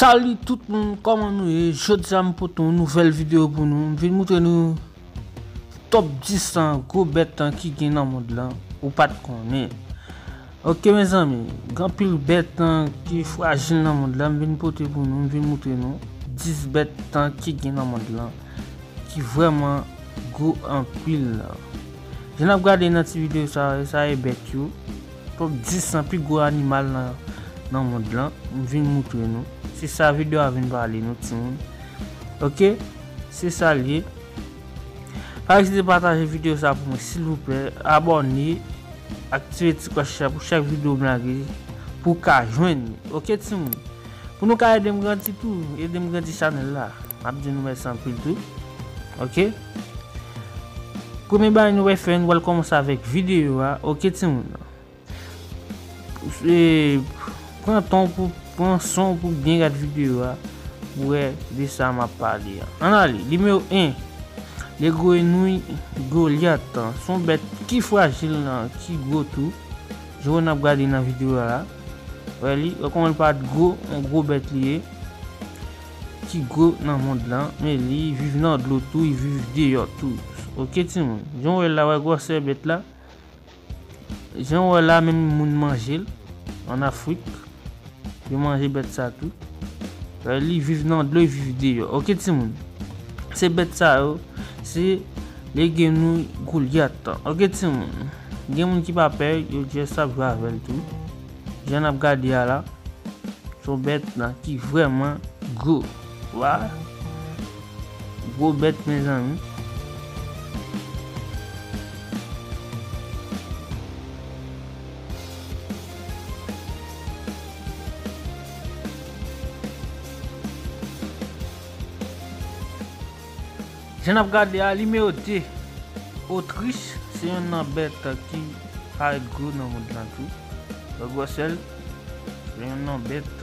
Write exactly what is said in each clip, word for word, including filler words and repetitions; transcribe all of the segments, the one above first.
Salut tout moun, kòman nou ye? Jodi a m pote yon nouvèl videyo pou nou. M vin moutre nou top dis an gwo bèt an ki gen nan mond lan ou pa t konnen. Ok mezanmi, gen anpil bèt an ki frajil nan mond lan, m vin pote pou nou, m vin moutre nou dis bèt an ki gen nan mond lan ki vrèman gwo anpil. Jan n ap gade nan ti videyo sa, sa e bèt yo. Top dis an pi gwo animal nan, nan mond lan. M vin moutre nou. Se sa videyo a vin pale nou, timoun. Ok? Se sa l ye. Pa ezite pataje videyo sa pou mwen, silvouplè. Abòne, aktive ti klòch la pou chak videyo m lage, pou w ka jwenn li. Ok, timoun? Pou nou ka ede m grandi tou, ede m grandi chanèl la. M ap di nou mèsi anpil tou. Ok? Premye bagay nou pral fè, nou pral kòmanse avèk videyo a. Ok, timoun? E, pran tan pou, pran son pou byen gade videyo a, pou wè de sa m ap pale a. Ann ale, nimewo en, le grenouille Goliath. Se yon bèt ki frajil lan, ki gwo tou. Jan n ap gade nan videyo a la. Wè li, wè kòman li parèt gwo, yon gwo bèt li ye. Ki gwo nan mond lan, men li viv nan dlo tou, li viv deyò tou. Ok, timoun. Jan w wè la, wè gwosè bèt la. Jan w wè la, menm moun manje l ann Afrik. Yo manje bèt sa tou. Li viv nan dlo, li viv deyò. Ok, timoun. Se bèt sa yo, se le grenouille Goliath. Ok, timoun. Gen moun ki pa pè, yo just ap jwe avè l tou. Jan n ap gade a la. Se yon bèt la ki vrèman gwo. Wa. Gwo bèt, mezanmi. Jan n ap gade a, nimewo de, Otrich, se yonn nan bèt ki parèt gwo nan mond lan tou. Wè gwosè l, se yonn nan bèt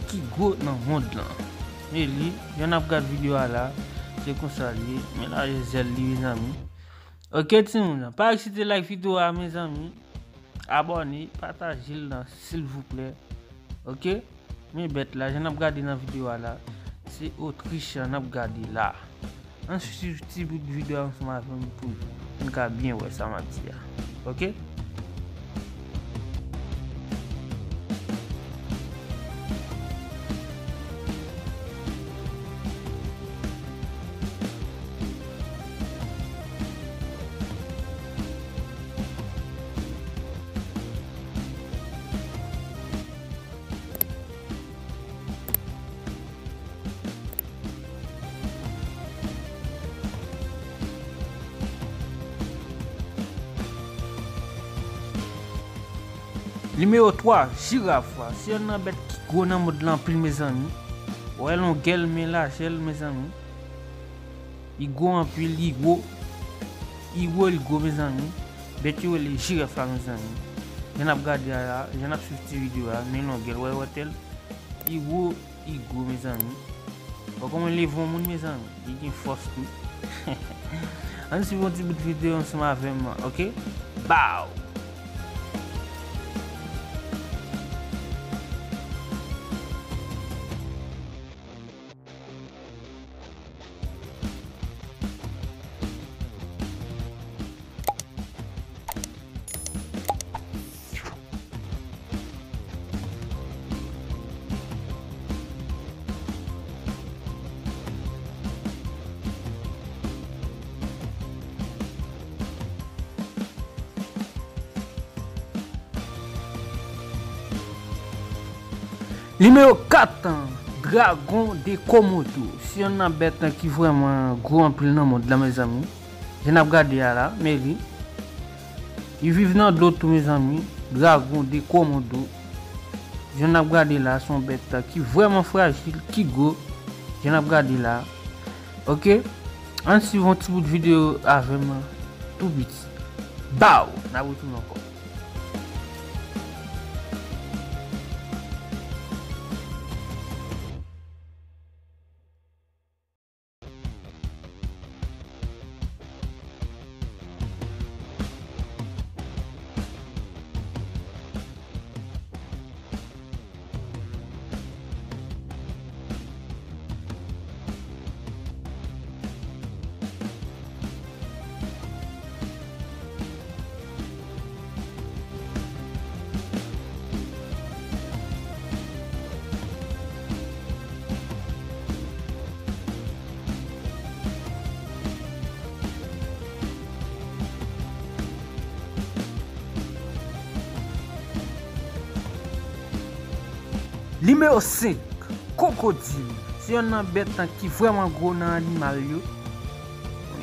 ki gwo nan mond lan. Men li, jan n ap gade videyo a la, se konsa l ye. Men lajè zèl li, mezanmi. Ok, timoun, pa ezite like videyo a, mezanmi. Abòne, pataje l nan, silvouplè. Ok? Men bèt la, jan n ap gade nan videyo a la, se Otrich n ap gade la. Ann swiv ti bout videyo a ansanm avè m pou, pou n ka byen wè sa m ap di a. Ok? Nimewo twa, jiraf. Se yonn nan bèt ki gwo nan mond lan anpil, mezanmi. Wè longè l, men lajè l, mezanmi. Li gwo anpil, li gwo. Li gwo, li gwo, mezanmi. Bèt yo rele jiraf la, mezanmi. Jan n ap gade a la, jan n ap swiv ti videyo a, men longè l, wè wòtè l. Li gwo, li gwo, mezanmi. Wè kòman l leve yon moun, mezanmi. Li gen fòs tou. Ann swiv yon ti bout videyo ansanm avè m, ok? Baw! Nimewo kat, Dragon de Komodo. Se yonn nan bèt ki vrèman gwo anpil nan mond lan, mezanmi. Jan n ap gade a la, men li. Li viv nan dlo tou, mezanmi. Dragon de Komodo. Jan n ap gade la, se yon bèt ki vrèman frajil, ki gwo. Jan n ap gade la. Ok? Ann swiv yon ti bout videyo avè m tou piti. Baw! N ap retounen ankò. Nimewo senk, kwokodil. Se yonn nan bèt ki vrèman gwo nan animal yo.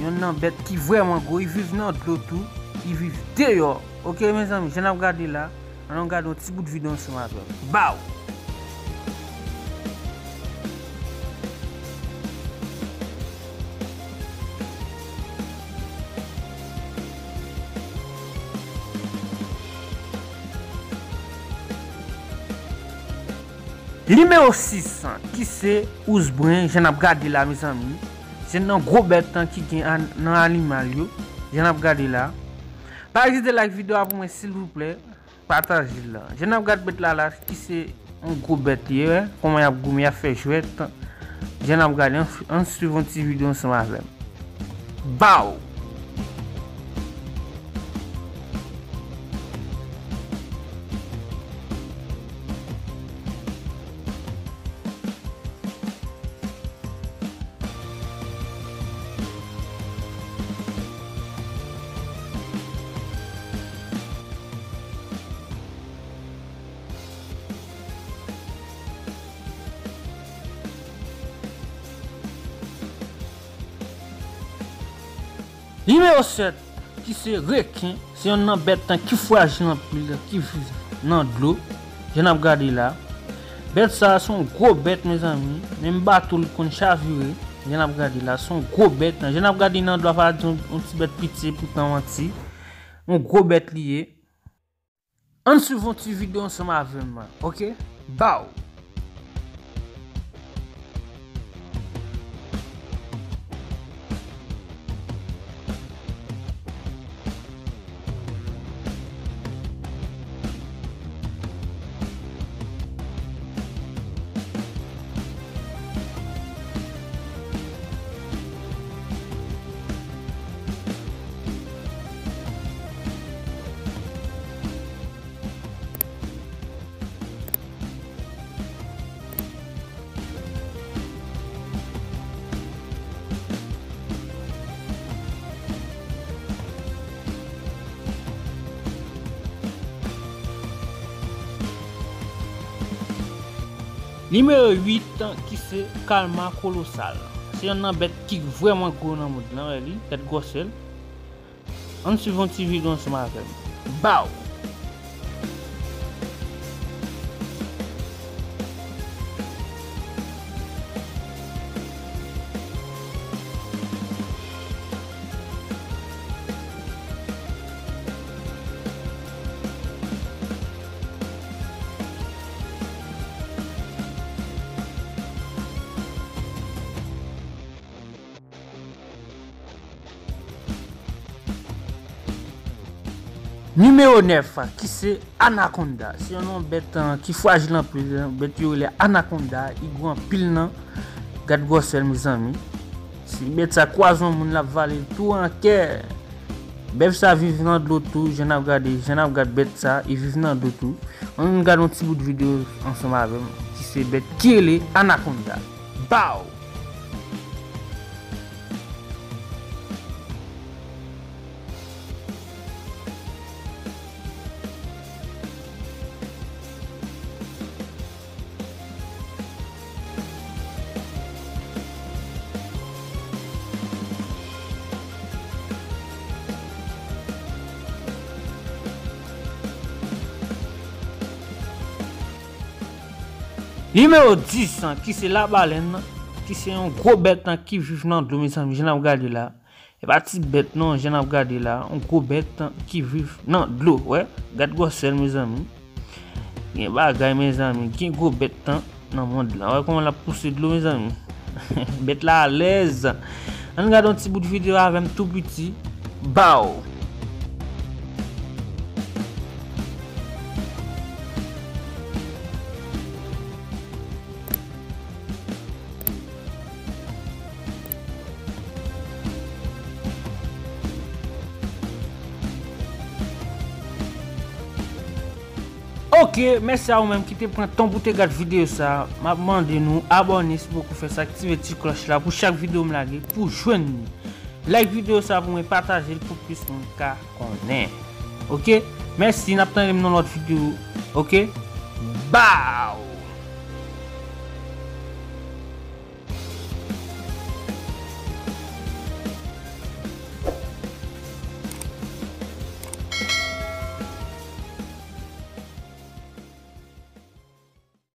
Yonn nan bèt ki vrèman gwo, li viv nan dlo tou, li viv deyò. Oke, mezanmi, jan n ap gade la, ann nou gade yon ti bout videyo ansanm avè m. Baw! Nimewo sis, ki se ousbren, jan n ap gade la, mezanmi. Se nan gwo bèt ki gen an- nan animal yo, jan n ap gade la. Pa ezite like videyo a pou mwen, silvouplè. Pataje l la. Jan n ap gade bèt la la, ki se yon gwo bèt li ye, wè. Kòman y ap goumen, y ap fè jwèt. Jan n ap gade, ann, ann swiv yon ti videyo ansanm avè m. Baw! Nimewo sèt, ki se reken, se yonn nan bèt ki frajil anpil, ki viv nan dlo, jan n ap gade la. Bèt sa a se yon gwo bèt, mezanmi, menm bato l konn chavire, jan n ap gade la, se yon gwo bèt, jan n ap gade nan dlo a, pa di yon, yon ti bèt piti, poutan manti, yon gwo bèt li ye. Ann swiv yon ti videyo ansanm avè m, oke? Baw! Nimewo uit, ki se kalma kolosal. Se yonn nan bèt ki vrèman gwo nan mond lan, wè li, gad gwosè l. Ann swiv yon ti videyo ansanm avè m. Baw! Nimewo nèf, ki se anakonda. Se yon non bèt, eh, ki frajil anpil, eh, bèt yo rele anakonda, li gwo anpil nan. Gad gwosè l, mezanmi. Si bèt sa kwaze yon moun, l ap vale l tou an kè. Bèt sa viv nan dlo tou, jan n ap gade, jan n ap gade bèt sa, li viv nan dlo tou. Ann gade yon ti bout videyo ansanm avè m, ki se bèt ki rele anakonda. Baw! Nimewo dis, ki se labalèn, ki se yon gwo bèt ki viv nan dlo, mezanmi, jan n ap gade la. E pa ti bèt non, jan n ap gade la, yon gwo bèt ki viv nan dlo, wè. Gad gwosè l, mezanmi. Gen bagay, mezanmi, gen gwo bèt nan mond lan. Wè kòman l ap pouse dlo, mezanmi. Bèt la alèz. Ann gade yon ti bout videyo avè m tou piti. Baw! Oke, mèsi a ou menm ki te pran tan pou te gad videyo sa. M ap mande nou abòne si poko fè sa, aktive ti klòch la pou chak videyo m lage, pou jwenn li. Like videyo sa pou mwen, pataje l pou plis moun ka konnen. Oke? Mèsi, n ap tande m nan lòt videyo. Oke? Baw!